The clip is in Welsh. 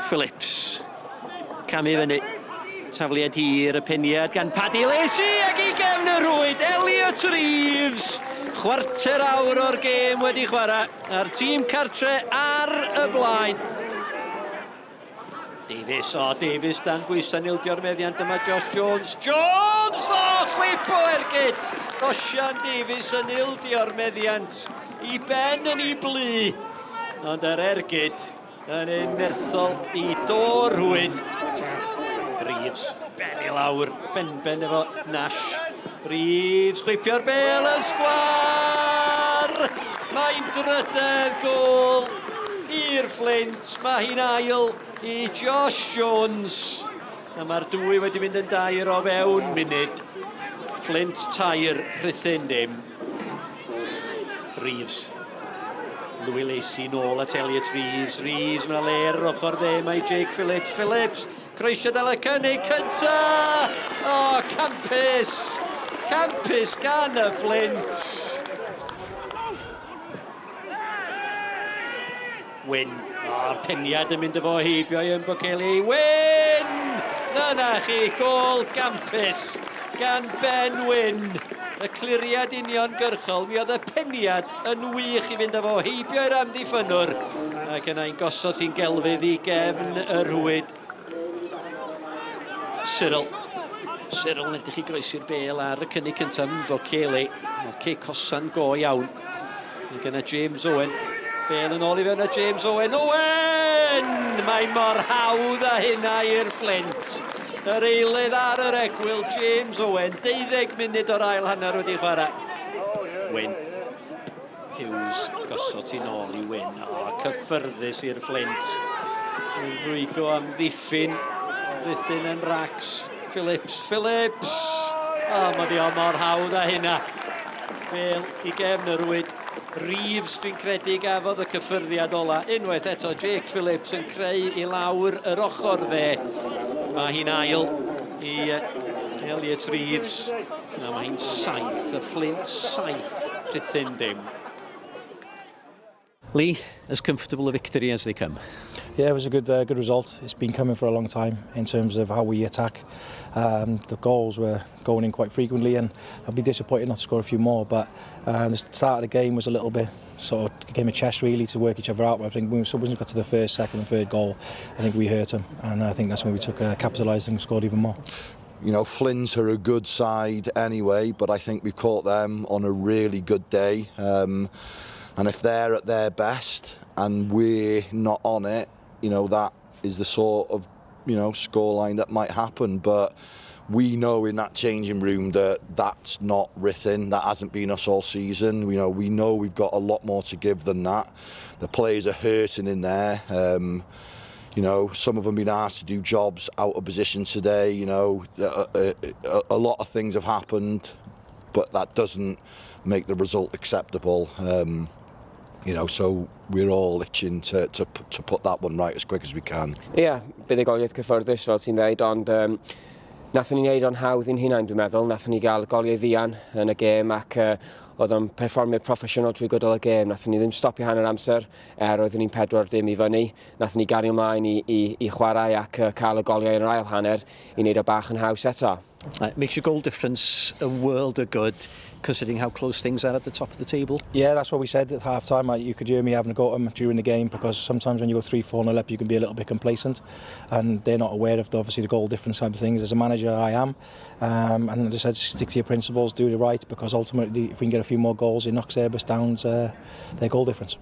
Phillips. Camu fyny. Tafliad hir y peniad gan Paddy Lacey ac i gefn y rhwyd Elliot Reeves. Chwarter awr o'r gêm wedi chwarae a'r tîm cartre ar y blaen. Davies, o Davies dan bwysau yn ildio'r meddiant yma Josh Jones. Jones! O, chwip o ergyd! Osian Davies yn ildio'r meddiant i ben yn ei blu. Ond yr ergyd yn un nerthol i dor rhwyd. Reeves, ben i lawr, benben efo Nash. Reeves, chwipio'r bel y sgwar! Mae'n drydedd gôl i'r Fflint. Mae hi'n ail i Josh Jones. A mae'r dwy wedi mynd yn dair o fewn munud. Fflint tair, Rhuthun dim. Reeves. Louis Lacey nôl at Elliot Reeves. Reeves, mae'n le ar yr ochr dde. Mae Jake Phillips. Phillips, croesio dal y cynnig cynta! O, oh, campus! Campus gan y Fflint! Wyn. O'r peniad yn mynd efo heibio i Mbokeli. Wyn! Dyna chi, gôl gampus gan Ben Wyn. Y cliriad uniongyrchol, mi oedd y peniad yn wych i fynd efo heibio i'r amddiffynnwr. Ac yna i'n gosod hi'n gelfydd i gefn y rhwyd. Cyril. Cyril yn edrych i groesi'r bel ar y cynnig cyntaf Mbokeli. Cic hosan go iawn. Ac yna James Owen. Bel yn ôl i fewn a James Owen. Owen! Mae mor hawdd â hynna i'r Fflint. Yr eilydd ar yr egwyl, James Owen. 12 munud o'r ail hanner wedi chwarae. Wyn. Hughes gosod ti'n ôl i Wyn. O, cyffyrddus i'r Fflint. Yn rhwygo am ddiffyn. Rhuthun yn racs. Phillips, Phillips! O, mae di o mor hawdd â hynna. Bel i gefn y rwyd. Reeves, dwi'n credu, gafodd y cyffyrddiad ola. Unwaith eto, Jake Phillips yn creu i lawr yr ochr dde. Mae hi'n ail i Elliot Reeves. Na, mae hi'n saith, y Fflint saith, Rhuthun dim. Lee, as comfortable a victory as they come. Yeah, it was a good good result. It's been coming for a long time in terms of how we attack. The goals were going in quite frequently and I'd be disappointed not to score a few more, but the start of the game was a little bit sort of game of chess really to work each other out. But I think when we got to the first, second and third goal, I think we hurt them and I think that's when we took capitalised and scored even more. You know, Flint are a good side anyway, but I think we've caught them on a really good day. And if they're at their best and we're not on it, you know, that is the sort of, you know, scoreline that might happen. But we know in that changing room that that's not Rhuthun. That hasn't been us all season. You know, we know we've got a lot more to give than that. The players are hurting in there. You know, some of them been asked to do jobs out of position today. You know, a, a, a lot of things have happened, but that doesn't make the result acceptable. You know, so we're all itching to, to, to put that one right as quick as we can. Ie, yeah, buddugoliaeth cyffyrddus fel ti'n dweud, ond nathon ni wneud o'n hawdd i'n hunain dwi'n meddwl. Nathon ni gael goliau ddian yn y gêm ac oedd o'n perfformiad proffesiynol trwy gydol y gêm. Nathon ni ddim stopio hanner amser, er oeddwn ni'n 4-0 i fyny. Nathon ni gario ymlaen i, i, i chwarae ac cael y goliau yn yr ail hanner i wneud o bach yn haws eto. It makes your goal difference a world of good, considering how close things are at the top of the table. Yeah, that's what we said at half time. You could hear me having a go at them during the game because sometimes when you go 3-4 nil up, you can be a little bit complacent, and they're not aware of the, obviously the goal difference side of things. As a manager, I am, and I just said stick to your principles, do the right, because ultimately if we can get a few more goals, it knocks Airbus down their goal difference.